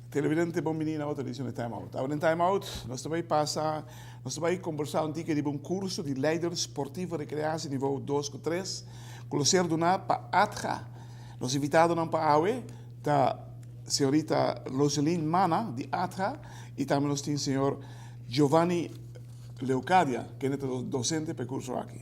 Televidente bon bini na otro edicion di Time Out. Awe den Time Out nos ta bay pasa, nos ta bay combersa un tiki riba un curso di leider sportivo recreatie nivo dos cu tres cu lo ser duna pa ATGA. Nos invitadonan pa awe ta señorita Roseline Mana di ATGA y tambe nos tin señor Giovanni Leocadia kende ta docente pa e curso aki.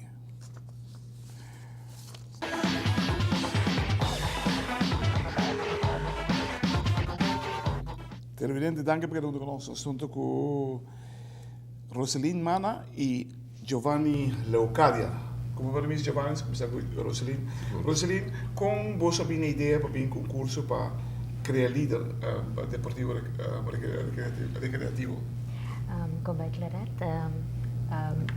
Televidente, danki pa keda hunto ku nos. Nos hunto ku Roselyn Mana i Giovanni Leocadia. Ku bo permis Giovanni, nos kuminsá ku Roselyn. Roselyn, kon boso a bini e idea pa bin ku un kurso pa krea lider deportivo rekreativo? Kon bai Claret?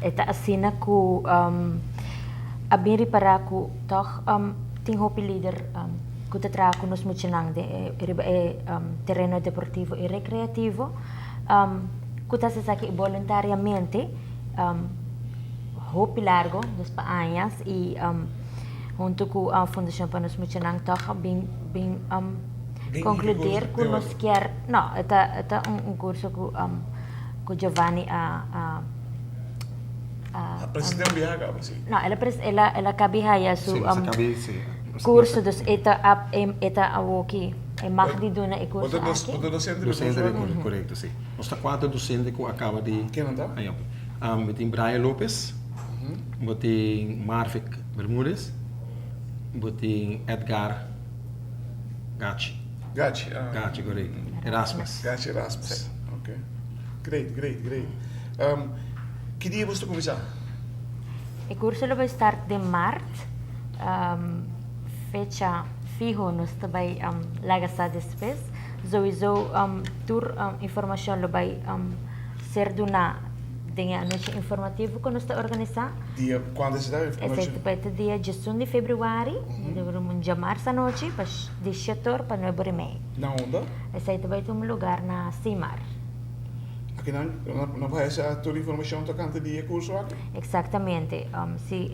E ta asina ku a bin ripará ku tòg tin hopi lider ku ta traha ku nos muchanan den riba e tereno deportivo i rekreativo ku ta hasi esaki boluntariamente hopi largo, dus pa añas i huntu ku Fundashon pa Nos Muchanan tòg a bin bin konkludir ku nos kier, no e ta e ta un kurso ku ku Giovanni a a A present'é un biaha kaba, si. No, el a pres el a el a kabi haya su kurso dus e ta ap e ta awoki e mag di duna e kurso aki. Bo ta dosente di e kurso Dosente di e kurso, korekto, si. Nos ta kuater dosente ku a kaba di Kennan ta? haña. Bo tin Brian Lopez, bo tin Marvick Bermudez, bo tin Edgar Gachi. Gachi, ah. Gachi, korekto. Erasmus. Gachi Erasmus. Ok. Great, great, great. Ki dia boso ta kuminsá? E kurso lo bai start den mart. Fecha fiho nos ta bai laga sa despues. Souiso tur informashon lo bai ser duná den e anochi informativo ku nos ta organisá. Dia kuantu esei ta? Esei ta bai ta dia diesun di febrüari, un djamars anochi pa di shete or pa nuebe or i mei. Na unda? Esei ta bai ta un lugar na Simar. Aki nan nan por haya tur informashon tokante di e kurso aki? Eksaktamente. Si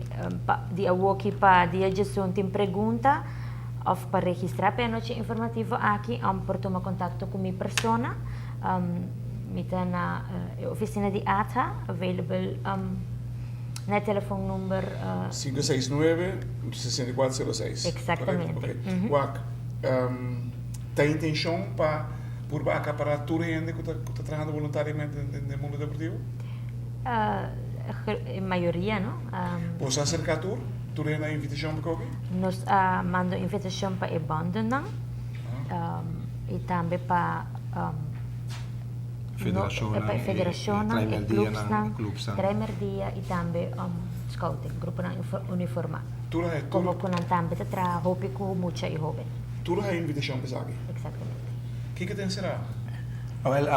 di awoki pa dia diesun tin pregunta òf pa registrá pa e anochi informativo aki por tuma kontakto ku mi persona. Mi ta na e oficina di ATHA, available na e telefon number. 569 6406. Exactamente. Correcto, ok. Wak, ta intencion pa purba acapara tur hende cu ta cu ta trahando voluntariamente den mundo deportivo? E mayoria, no? Boso a acerca tur? Tur hende a invitacion pa koki? Nos a manda un invitacion pa e bandennan y tambe pa. Federashonnan, e clubsnan, Traimerdia i tambe scouting, gruponan uniformá. Komo ku nan tambe ta traha hopi ku mucha i hóben. Tur a invitashon pa esaki? Eksaktamente. Kiko ta enserá? Awel,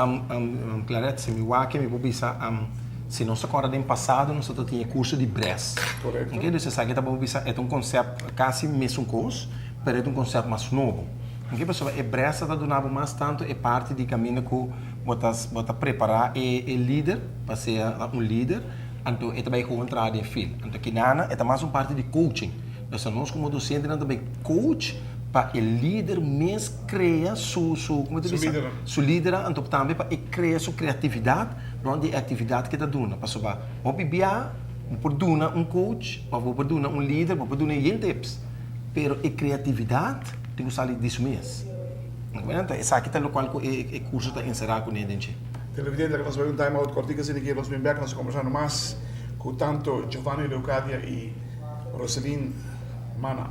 Claret, si mi wak mi por bisa, si nos ta kòrda den pasado nos ta tin e kurso di bres. Korekto. Oke, dus esaki ta por bisa e ta un konsèpt kasi mesun kos, pero e ta un konsèpt mas nobo. Oke, pasobra e bresa ta duna bo mas tantu e parti di kaminda ku bo ta bo ta prepará e e lider pa sea un lider, anto e ta bai gewoon traha den fil. Anto kinana e ta mas un parti di coaching. Nos nos komo dosentenan ta bai coach pa e lider mes krea su su komo ta Su bisa? lidernan. Su lidernan, anto tambe pa e krea su kreatividat rònt di e aktividat ke ta duna. Pasobra hopi bia bo por duna un coach òf bo por duna un lider, bo por duna yen tips, pero e kreatividat Tin ku sali di su mes. Bueno, esaki ta lokual ku e kurso ta enserá kuné den dje. Televidente, nos bai un time out kòrtiku asina ki nos bin bèk nos ta kombersando mas ku tanto Giovanni Leocadia i Roselyn Mana.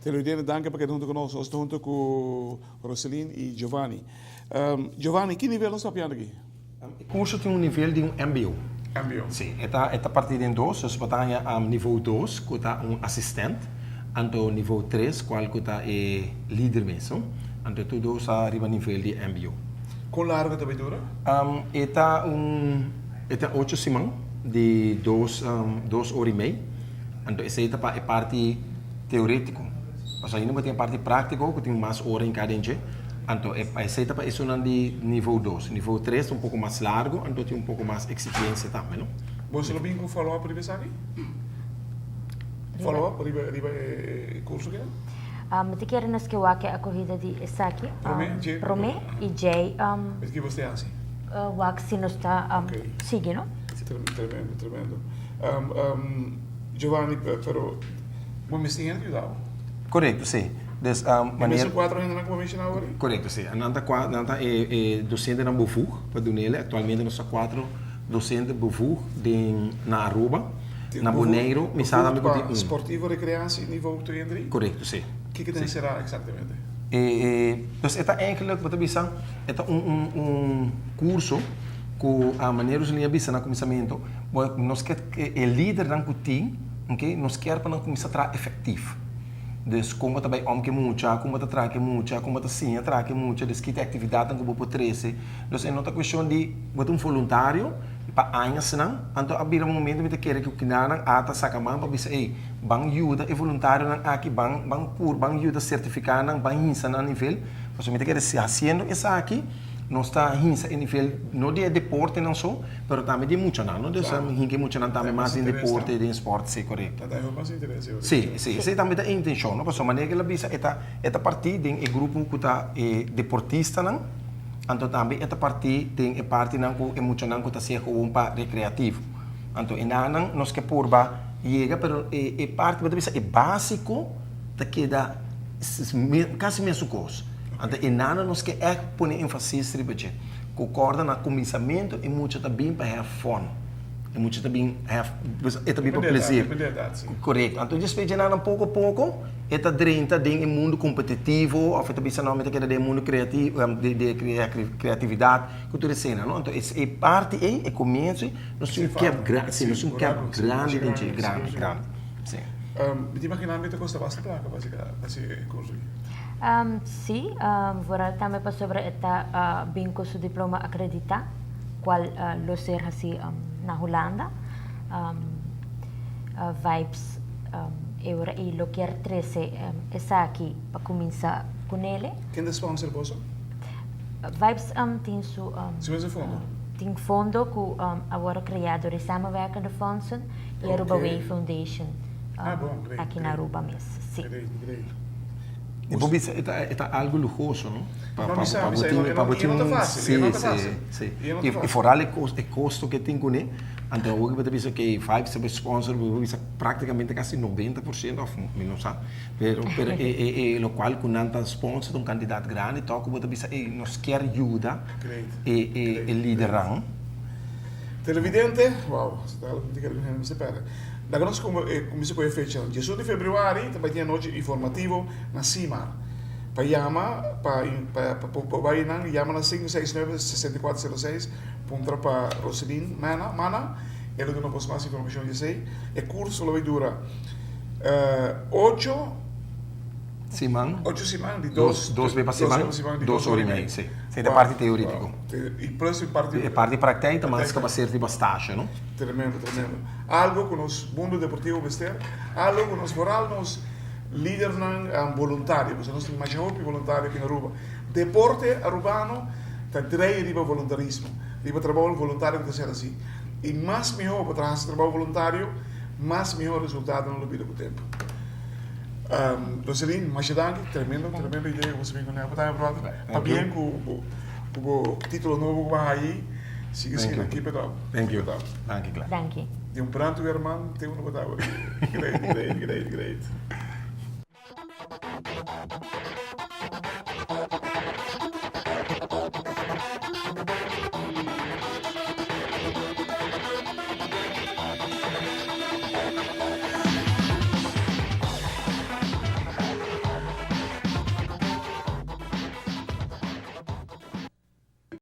Televidente, danki pa keda huntu ku nos. Nos ta huntu ku Roselyn i Giovanni. Giovanni, ki nivel nos ta papiando aki? E kurso tin un nivel di un mbo. Mbo. Si, e ta e ta partí den dos, dus bo ta haña nivo dos ku ta un asistent, anto nivo tres kual ku ta e lider mes. Anto tur dos ta riba nivel di mbo. Kon largu ta bai dura? E ta un. E ta ocho siman di dos dos ora y mei. Anto esey ta pa e parti teoretico. Pasobra ainda bo tin e parti practico cu tin mas ora hinca den dje. Anto e esey ta pa esunnan di nivo dos. Nivo tres ta un poco mas largo anto tin un poco mas exigencia tambe no. Boso lo bin cu follow up riba esaki? Follow up riba riba e curso kinan? Mi ta kere nos ke wak e akohida di esaki. Prome dje. Prome i djei. Met ki bos te hasi? Wak si nos ta sigui no. Tremendo, tremendo. Giovanni, pero bo mester hende yuda bo. Korekto, si. Dus E mesun kuatro hendenan ku bo menshona awor? Korekto, si. Nan ta kua, nan ta e e dosentenan bevoeg pa dunele. Aktualmente nos ta kuatro dosente bevoeg den na Aruba. Na Boneiru mi sa tambe ku tin un. Sportivo recreatie nivo 2 en 3? Korekto, si. Kiko ta enserá eksaktamente? E dus e ta eigenlijk, bo ta bisa, e ta un un un kurso ku a manera Roselyn a bisa na kuminsamentu, bo nos ke e lidernan ku tin, oke, nos kier pa nan kuminsá traha efektif. Dus kon bo ta bai om ku e mucha, kon bo ta traha ku e mucha, kon bo ta siña traha ku e mucha, dus ki ta e aktividatnan ku bo por trese. Dus e no ta kueshon di bo ta un voluntario pa añasnan, anto a bira un momento mi ta kere ku kinanan a ta saka man pa bisa ey, ban yuda e voluntarionan aki, ban ban pur, ban yuda sertifiká nan, ban hinsa nan nivel, pasobra mi ta kere si hasiendo esaki nos ta hinsa e nivel no di e deportenan so, pero tambe di e muchanan, no? Dus hinka e muchanan tambe mas den deporte, den sport, si korekto. Si, si, esei tambe ta e intenshon, no? Pasobra manera ku el a bisa e ta e ta partí den e grupo ku ta e deportistanan, Anto tambe e ta partí den e partinan ku e muchanan ku ta sea gewoon pa rekreativo. Anto e nanan nos ke purba yega pero e e parti bo ta bisa e básiko ta keda kasi mesun kos. Anto e nanan nos ke ègt pone énfasis riba dje. Ku kòrda na kuminsamentu e mucha ta bin pa have fun. E mucha ta bin have e ta bin pa plezer. Korekto. Anto despues dje nanan poko poko. E ta drenta den e mundu kompetitivo òf e ta bisa no mi ta keda den e mundu kreativo di di kreatividat ku tur esena no. Anto e parti ei e komienso ei nos tin un kèp grandi si nos tin un kèp grandi den dje grandi grandi si. Mi ta imaginá mi ta kosta basta plaka pa hasi e kurso aki. Si, vooral tambe pasobra e ta bin ku su diploma akreditá kual lo ser hasi na Hulanda. Vibes e ora ei lo kier trece esaki pa cuminsa cunele. Ken ta sponsor boso? Vibes tin su Su mes fondo? Tin fondo cu a worde crea door di Samenwerkende Fondsen y Aruba Way Foundation aki na Aruba mes. Si. Great, great. E por bisa e ta e ta algo luhoso no? Pa pa pa bo tin pa bo tin un si si si y foral e e kosto ke tin kuné anto awor bo ta bisa ke Vibes ta bo sponsor bo por bisa praktikamente kasi 90% of mi no sa pero pero e e e lokual ku nan ta sponsor ta un kantidat grandi tok ku bo ta bisa ey nos kier yuda e e e lidernan. Televidente, wow, ta algo ku mi ta kere ku hende mester pèrdè. Laga nos kuminsá ku e fechanan. Diesun di febrüari ta bai tin anochi informativo na Simar. Pa yama pa pa bai nan yama na 569 6406 puntra pa Roselyn Mana Mana e lo duna bos mas informashon di esei. E kurso lo bai dura ocho Siman. Ocho siman di dos. Dos bes pa siman, dos ora i mei, si. Si ta e parti teoritiko. I plus e parti. E parti praktijk ta mas kaba ser riba stasje, no? Tremendo, tremendo. Algo ku nos mundo deportivo mester, algo ku nos vooral nos lidernan boluntario, pasobra nos tin masha hopi boluntario aki na Aruba. Deporte arubano ta drei riba voluntarismo, riba trabou voluntario ku ta ser hasi. I mas mihó bo ta hasi trabou voluntario, mas mihó resultadonan lo bira ku tempu. Roselyn, masha danki, tremendo, tremendo idea ku bo sa bin kuné. Bo tambe brother, pabien ku bo titulo nobo ku bo a hayi. Sigui asina, keep it up. Thank you. Danki, Glenn. Danki. Di un brandweerman te uno ku ta awor. Great, great, great, great.